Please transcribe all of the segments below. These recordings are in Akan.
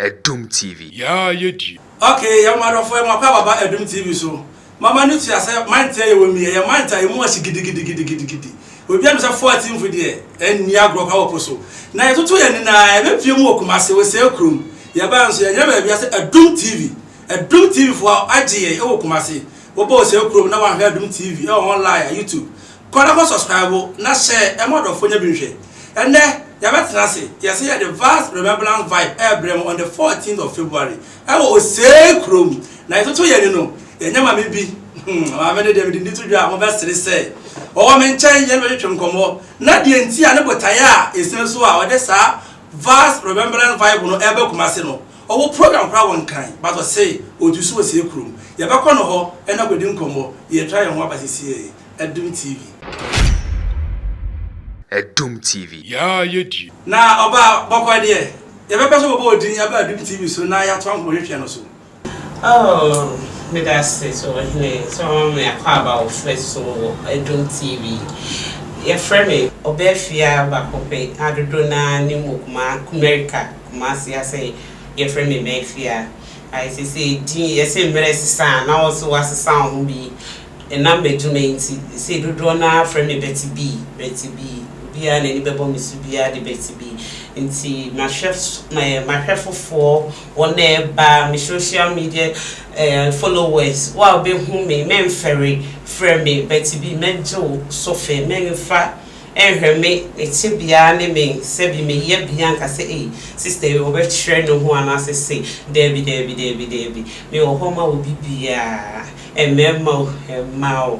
Adum TV. Yaa yɛ die. Ok yɛ mo adɔfoɔ yɛ mo akɔ ababa Adum TV so mama no tua sɛ mant a yɛwɔ mu yi ɛyɛ mant a ɛmu ɔhye gidigidigidigidi obiara nim sɛ 14th deɛ ɛnni agorɔ koraa wɔ po so na yɛtoto yɛn ani na yɛbɛpue mu wɔ Kumasi Osei kurom yɛbaa nso yɛnyɛ baabi ase Adum TV Adum TV foɔ agye yɛn ɛwɔ Kumasi wobɔ Osei kurom na wanhwɛ Adum TV ɛwɔ online a YouTube Kɔ na kɔ subscribe na share ɛma ɔdɔfoɔ nya bi nhwɛ. Ɛnnɛ yɛabɛtena ase, yɛse yɛde Vast Remembrance Vibe ɛrebrɛ mo on the 14th of February ɛwɔ Osei kurom. Na yɛtoto yɛn ani no, yɛanya maame bi, hmm, maame no deɛ mede ne to dwa a mobɛsere sɛ ɔwɔ me nkyɛn, yɛne bɛtwetwe nkɔmmɔ na deɛ nti a ne botaeɛ a ɛsene so a ɔde saa Vast Remembrance Vibe no ɛreba Kumasi no, ɔwɔ program koraa wɔ Nkran but ɔse ɔtu so Osei kurom. Yɛbɛkɔ no hɔ ɛne akɔdi nkɔmmɔ, yɛretwa yɛn ho aba sesiei. Adum TV. Adum TV. Yaa yɛ die. Na ɔbaa bɔkɔɔ deɛ, yɛbɛpɛ sɛ wobɛbɔ wo din aba Adum TV so na yɛatoa nkɔmmɔhwehwɛ no so. Oh, meda ase sɛ ɔhene sɛ wama me akwaaba wo frɛ so wɔ Adum TV. Yɛfrɛ me Ɔbaafiaa baako pɛ a dodoɔ no ara nim wɔ Kuma, Kumerika, Kumasi ha sɛ yɛfrɛ me Maafia. Ayɛ sɛ sɛ din, yɛse mmerɛ sesa a na wo nso woasesa wo ho bi. Ɛnam m'adwuma yi nti, seesei dodoɔ no ara frɛ me Betty B, Betty B. Obiara a n'ani bɛbɔ me so biara de Betty B. Nti mahwɛ m'ahwɛfofoɔ, wɔn a ɛba, me social media followers, wo a wobɛhu me, mɛmfɛre, frɛ me Betty B, mɛgye wo so fɛ, mɛmfa nhwɛ me, me tebea ne me sɛbi me yɛbea nka sɛ ei, sister yi ɔbɛkyerɛ ne ho anaasɛ sei. Daabi, daabi, daabi, daabi. Mewɔ hɔ ma obi biara. Mmarima o, mmaa o,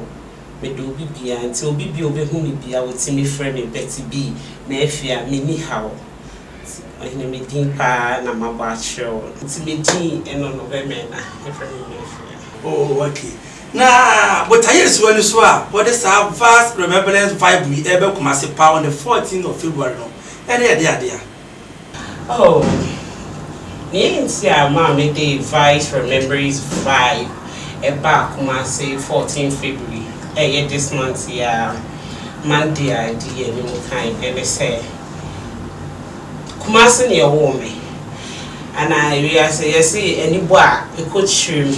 medɔ obi biara nti obi bi a ɔbɛhu me biara ɔtumi frɛ me Betty B, Maafia, menni haw. Nti ɔhene me din paa na mabɔ akyerɛ wo no. Nti me din ɛno no bɛmɛn na yɛfrɛ me Maafia. Oh ok. Na botaeɛ a ɛsi w'ani so a wɔde saa Vast Remembrance Vibe yi reba Kumasi paa on the 14th of February no ɛne ɛdeɛ adeɛ a? Oh, nea enti a Maame de Vice Remembrance Vibe baa Kumasi 14 February, ɛyɛ this month yi ara, Monday a edi yɛn anim kan ne sɛ, Kumasi na yɛwoo me. Ana wiase yɛse ani bɔ a ɛkɔ tirim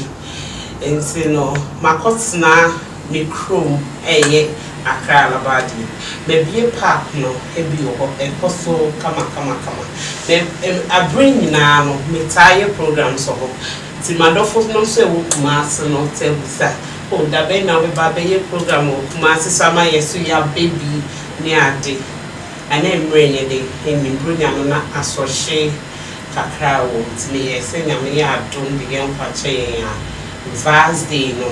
nti no makɔtena me kurom ɛyɛ Accra Labadi. Mabue park no bi wɔ hɔ ɛkɔ so kama kama kama. Me abere nyinaa no metaa yɛ programs wɔ hɔ nti m'adɔfo nom nso ɛwɔ Kumasi no taa bisa oh dabɛn na wobɛba abɛyɛ program wɔ Kumasi so ama yɛ so yɛaba bi ne ade. Na na mmerɛ nyɛ den, nnim Buronya no na asɔhye kakra wɔ mu nti meyɛɛ sɛ Nyame yɛ adom de yɛn nkwa kyɛ yɛn a Vars day no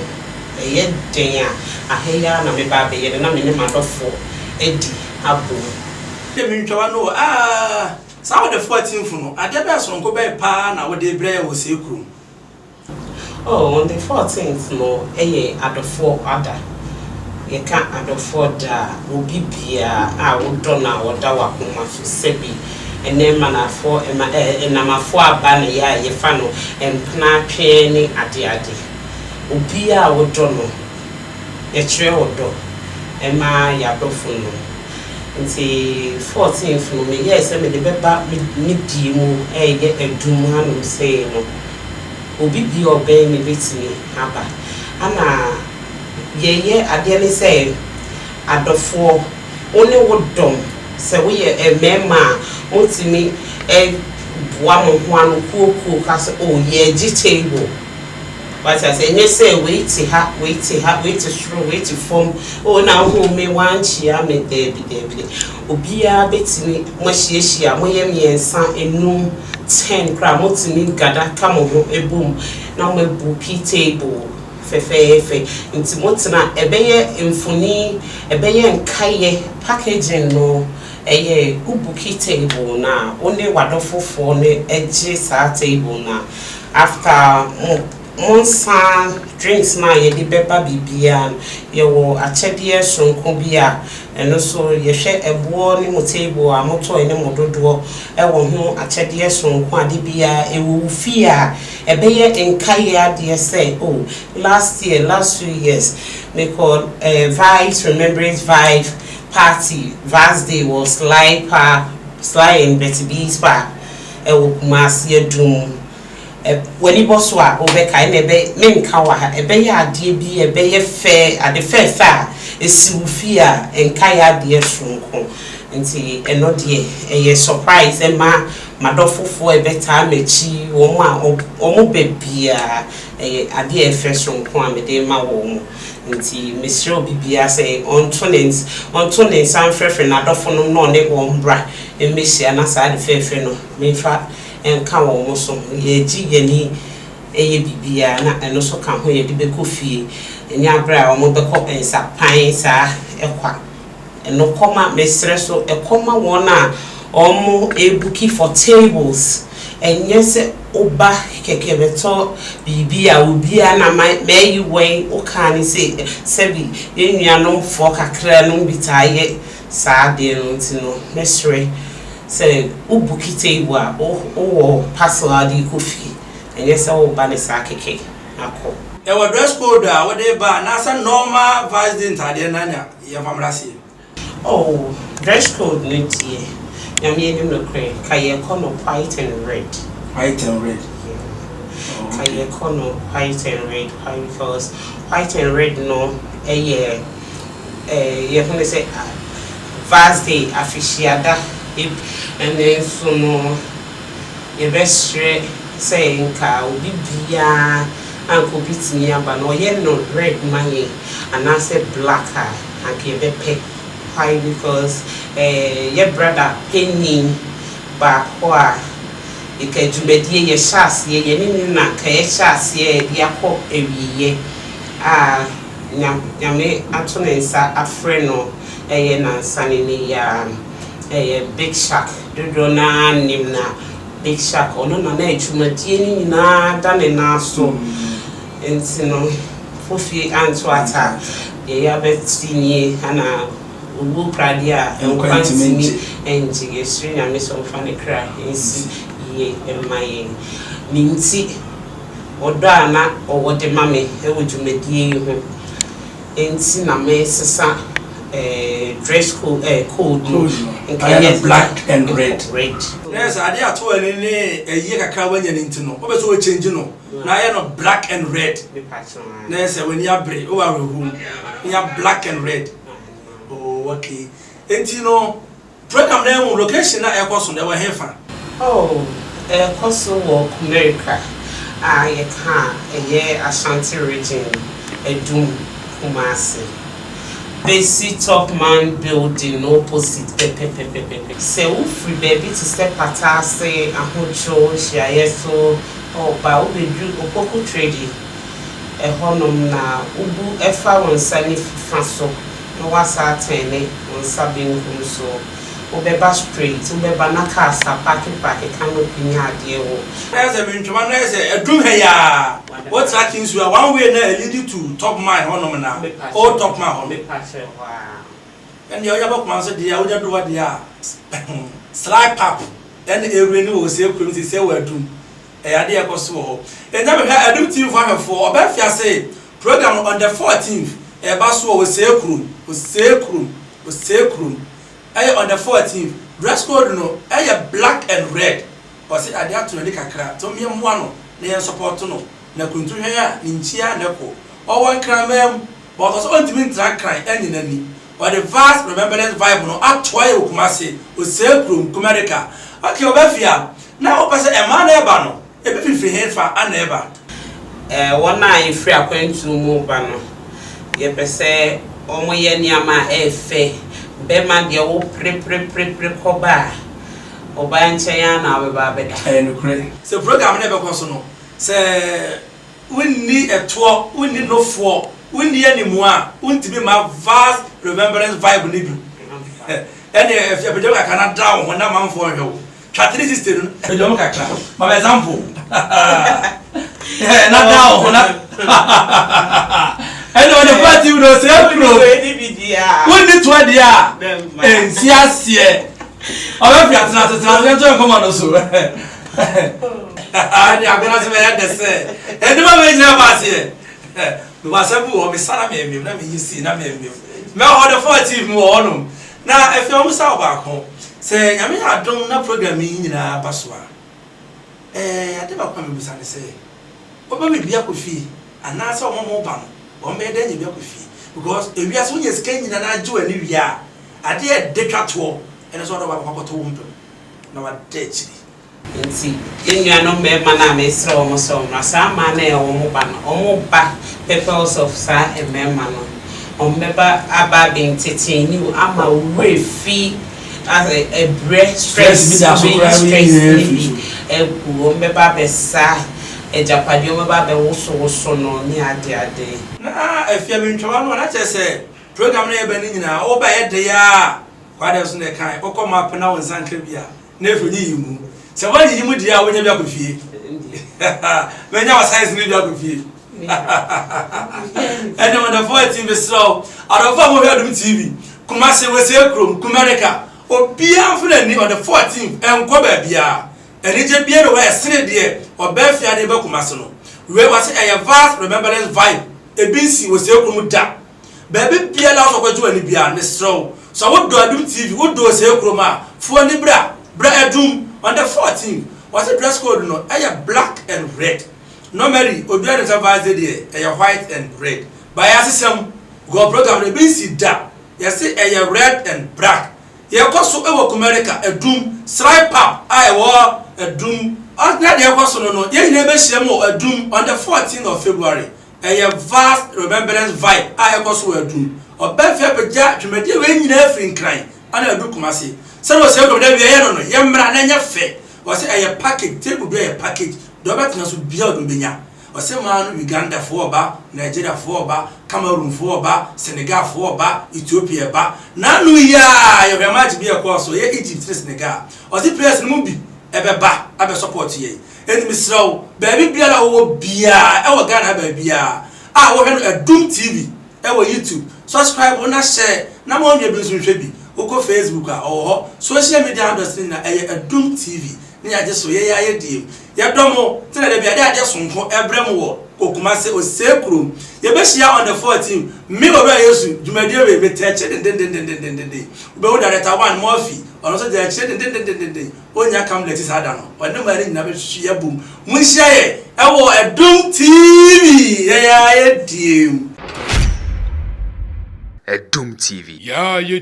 ɛyɛ den a aha yi ara na mɛba abɛyɛ no na me ne m'adɔfoɔ adi abom. Deɛ mentwa w'ano o aah. Saa ɔdɛfoɔ atimfo no, adeɛ bɛn sononko bɛn paa na wode rebrɛ yɛn wɔ sei kurom? Oh, on the fourteenth no yɛ adɔfoɔ da. Yɛka adɔfoɔ da a, obi biara a wodɔ no a ɔda w'akoma so sɛbi ɛnnɛ mmanafoɔ, ɛma ɛɛ nnamafoɔ aba na yɛ a yɛfa no mpena atweɛ ne adeade. Obiara a wodɔ no, yɛkyerɛ ɔdɔ ma y'adɔfo no. Nti fourteenth no meyɛɛ sɛ mede bɛba me me die mu ɛɛyɛ adum hanom sei no. Obi bi a ɔbɛn me bɛtumi aba. Ana yɛyɛ adeɛ ne sɛ adɔfoɔ, wo ne wo dɔm, sɛ woyɛ mmarima a, motumi boa mo ho ano kuo kuo ka sɛ oh yɛregye table. Wate aseɛ? Ɛnyɛ sɛ wei te ha, wei te ha, wei te soro, wei te fam, oh na wohuu me woankyea me, daabi daabi daabi. Obiara bɛtumi, moahyiahyia, moyɛ mmiɛnsa, nnum, ten koraa motumi gada ka mo ho bom na moabuki table fɛfɛɛfɛ. Nti motena a, ɛbɛyɛ mfoni, ɛbɛyɛ nkaeɛ, packaging no ɛyɛ wo buki table no a, wo ne w'adɔfofoɔ no gye saa table no a, after mo mo nsa drinks no a yɛde bɛba biribiara no, yɛwɔ akyɛdeɛ soronko bi a ɛno nso yɛhwɛ ɛboɔ ne mo table a motɔe ne mo dodoɔ wɔ ho akyɛdeɛ soronko a da biara ɛwɔ wo fie a ɛbɛyɛ nkaeɛ adeɛ sɛ oh last year, last 2 years mekɔ eh, Vibes Remembrance Vibe party, Vars Day wɔ Sly Park, Sly and Betty B's Park. Ɛwɔ Kumasi Adum. W'ani bɔ so a wobɛkae na ɛbɛ menka wɔ ha. Ɛbɛyɛ adeɛ bi a ɛbɛyɛ fɛ, ade fɛɛfɛ a ɛsi wo fie a ɛnkaeɛ adeɛ soronko. Nti ɛno deɛ ɛyɛ surprise ɛma m'adɔfofoɔ a ɛbɛtaa m'akyi, wɔn a wɔn ba biara, ɛyɛ adeɛ a ɛfɛ soronko a mede rema wɔn. Nti mesrɛ obi biara sɛ ɔnto ne ɔnto ne nsa mfrɛfrɛ n'adɔfonom na ɔne wɔn mmra mmɛhyia na saa ade fɛɛfɛ no memfa nka wɔn so. Yɛgye yɛn ani yɛ biribiara na ɛno nso ka ho yɛde bɛkɔ fie. Ɛnyɛ aberɛ a wɔbɛkɔ nsapan saa kwa. Ɛno kɔma, mesrɛ so, ɛkɔma wɔn a wɔrebuki for tables. Ɛnyɛ sɛ woba kɛkɛ bɛtɔ biribi a obiara na mayi wɛn wokaa ne sei. Sɛbi yɛn nuanom foɔ kakra nom bi taa yɛ saa adeɛ no nti no, mɛsrɛ sɛ wo buki table a, wowɔ parcel a wode rekɔ fie. Ɛnyɛ sɛ woba ne saa kɛkɛ akɔ. Ɛwɔ dress code a wode ba anaasɛ normal vice day ntaadeɛ no ara na yɛmfa mmra aseɛ? Oh, dress code no deɛ, Nyame anim nokorɛ, ka yɛkɔ no white and red. White and red. Yeah. Ka yɛkɔ no white and red. Why? Because white and red no ɛyɛ eh, yɛhu no sɛ Vars Day, afehyiada. Ɛnɛ nso no, yɛbɛsrɛ sɛ nka obi biara anka obi tumi aba no, ɔyɛ no red ma yɛn anaasɛ black a, anka yɛbɛpɛ. Why? Because eh, yɛ brother panyin baako a nka dwumadie yɛhyɛ aseɛ, yɛne no na nka yɛhyɛ aseɛ yɛde akɔ awieeɛ a Nyame ato ne nsa afrɛ no ɛyɛ nansa ne ne yi ara, ɛyɛ Big Shark. Dodoɔ no ara nim na Big Shark, ɔno na na dwumadie no nyinaa da ne nan so. Nti no, fofie anto ata, deɛ yɛabɛte nie, ana owuo koraa deɛ a nkwa ntumi ngye. Yɛsrɛ Nyame sɛ ɔmfa ne kra nsi yie mma yɛn. Ne nti, ɔdɔ a na ɔwɔ de ma me wɔ dwumadie yi ho nti na mesesa dress code code no. Nka ɛyɛ black and red. Red. Na yɛ sɛ adeɛ ato ani ne ayie kakra wanya no nti no, wopɛ sɛ wo change no na ayɛ no black and red. Na yɛ sɛ w'ani abere, wowɔ awerɛhoɔ mu, nya black and red. Oh, okay. Nti no, Program no ahu location na ɛkɔ so no, ɛwɔ hefa? Oh, ɛrekɔ so wɔ Kumerica a yɛka a ɛyɛ Ashanti Region, Adum, Kumasi. Besi Top Man building no opposite pɛpɛpɛpɛpɛ. Sɛ wofiri baabi te sɛ Pataase, Ahodwo, Nhyiaeɛ so reba a, wobɛduru Opoku Trading, ɛhɔnom na wobu fa wo nsa nifa so na woasan atɛne wo nsa benkum so. Wobɛba straight, wobɛba na cars apaake paake canopy ne adeɛ wɔ. Na sɛ mentwema na sɛ adum ha yi aa wo tra Kingsway a one way na ɛleadi to Top Man hɔ nom na old Top Man hɔ no ɛndeɛ wonya bɔ Kumase deɛ a wonya duru hɔ deɛ a Sly Pap ɛna ɛreni wɔ Osei kurom sesei wɔ adum. Ɛyɛ adeɛ a ɛkɔ so wɔ hɔ. Ɛnna mehwɛ Adum TV fo ahwɛfoɔ, ɔbaa fiase program no on the 14th ɛba so wɔ Osei kurom, Osei kurom, Osei kurom. Ɛyɛ on the 14th. Dress code no ɛyɛ black and red. Ɔse adeɛ ato n'ani kakra nti momma yɛmmoa no na yɛn support no. Na kuntu hwɛn a ne nkyia na ɛkɔ. Ɔwɔ Nkraman mu but ɔse ɔntumi ntra Nkran ɛnye n'ani. Ɔde Vast Remembrance Vibe no atoa yɛ wɔ Kumasi, Osei kurom, Kumarika. Okay, ɔba fie a, na wopɛ sɛ mmaa na ɛba no, ebi fifiri henfa ana ɛba? Wɔn a ɛfiri akwantuo mu reba no, yɛpɛ sɛ wɔyɛ nneɛma a ɛyɛ fɛ. Bɛrima deɛ woperepereperepere kɔba a, ɔbaa nkyɛn ara na wobɛba abɛda. Ɛyɛ nokorɛ. Sɛ program no rebɛkɔ so no, sɛ Wonni ɛtoɔ, wonni nofoɔ, wonni animu a, wontumi mma vast remembrance vibe no bi. Ɛne apagya mu kakra na da wo ho na amanfoɔ nhwɛ wo. Twa 360 no, apagya mu kakra. Ma me example. Na da wo ho na ɛne ɔde party no sɛ kuro. Wonni toɔ deɛ a, ɛnsi aseɛ. Ɔbɛfiri atena ase tena ase yɛnto nkɔmmɔ no so. Ɛne agona so bɛyɛ dɛ sɛ ɛnima bɛgyina ba aseɛ. Mewɔ asɛm bi wɔ hɔ, mesa na memem na meyi si na memem. Mɛwɔ hɔ the 14 mu wɔ hɔnom. Na afei ɔmo sa ɔbaako. Sɛ Nyame yɛ adom na program yi nyinaa ba so a. Ɛɛ, ade baako a mebisa ne sɛ, wobɛma bi akɔ fie anaasɛ ɔmo a ɔmo ba no, wɔn bɛyɛ dɛn anya bi akɔ fie? Because ewiase wonya sika nyina na agye w'ani wie a, adeɛ a ɛde twa toɔ ɛne sɛ ɔde wo ba bɛkɔ akɔtɔ wo mpam na wada akyiri. Nti yɛn nuanom mmarima no a mesrɛ wɔn sɛ wɔmmra, saa mmaa no a wɔn ba no, wɔn ba purpose of saa mmarima no, wɔn bɛba aba abɛntetee ne ama wo werɛ fi asɛ ɛbrɛ, stress bi da so bɛyi koraa stress nyinaa ne firi bi so. agu. Wɔn bɛba abɛsa agyapadeɛ, wɔn bɛba abɛwosowoso no ne ade ade. Na afia mi ntwawa no a, na kyerɛ sɛ program no yɛbɛ no nyinaa woba yɛ de a kwadeɛ so na ɛkan wokɔ map na wo nsa nka bi a, na ɛfiri nyiyi mu sɛ woanyiyi mu deɛ a, wonya bi akɔ fie, mɛnya wɔ science no bi akɔ fie. Ɛne wɔdɔfoɔ ati, mesrɛ wo, adɔfoɔ a mohwɛ Adom TV, Kumase, Wɔsie kurom, Kumarika, obiara mfo n'ani on the 14th, ɛnkɔ baabiara. Anigye biara wɔ ɛsene deɛ ɔbaa fiade bɛ Kumase no. Wei wɔse ɛyɛ vast remembrance vibe, ebi nsi Wɔsie kurom da. Baabi biara a wosɔ kɔgye w'ani biara, mesrɛ wo, sɛ wodɔ Adom TV, wodɔ Wɔsie kurom a, fo ani bra, bra Adum on the 14th. Wɔse dress code no ɛyɛ black and red. Normally obiara nim sɛ Val's Day deɛ ɛyɛ white and red, but ɛyɛ asesɛm because program no ebi nsi da. Yɛse ɛyɛ red and black. Yɛkɔ so wɔ Kumarika, Adum Sry Pub a ɛwɔ Adum. Na deɛ ɛkɔ so no, yɛn nyinaa bɛhyia mu wɔ Adum on the 14th of February. Ɛyɛ vast remembrance vibe a ɛkɔ so wɔ Adum. Ɔbɛnfɛ apagya dwumadie wei nyinaa firi Nkran ana adu Kumase sɛdeɛ ɔsɛ dɔm dɛ wieɛ no, yɛmmra na ɛnyɛ fɛ. Wɔsɛ ɛyɛ package, table bi ɛyɛ package deɛ ɔbɛtena so bia ɔde ɔbɛnya. Ɔsɛ maa no Ugandafoɔ ɔba, Nigeriafoɔ ɔba, Cameroonfoɔ ɔba, Senegalfoɔ ɔba, Ethiopia ɛba. N'ano yi a yɛhwɛ match bi ɛkɔɔ so, ɛyɛ Egypt ne Senegal. Ɔsɛ players no mu bi ɛbɛba abɛ support yɛn. Enti mesrɛ wo, baabi biara a wɔwɔ biara ɛwɔ Ghana ha, baabiara a wɔhwɛ no Adum TV ɛwɔ YouTube, subscribe na hyɛ na ma onua bi nso nhwɛ bi. Wokɔ Facebook a, ɔwɔ hɔ. Social media handles no nyinaa ɛyɛ Adum TV ne yɛagye so. Yɛyɛ ayɛ die, yɛdɔ mo tena da bi ade adeɛ sonko ɛbrɛ mo wɔ Okumase Osee kurom. Yɛbɛhyia on the 14. Me Owura Yesu dwumadie wei metɛ akyire dendendendendenden. Wobɛhu Director One Murphy, ɔno nso gyina akyire dendendendenden. Ɔnya kamlɛti saa da no, ɔne maa no nyinaa bɛhwehwe abom. Monhyia yɛ ɛwɔ Adum TV, yɛyɛ ayɛ die. Adum TV. Yeah, yeah.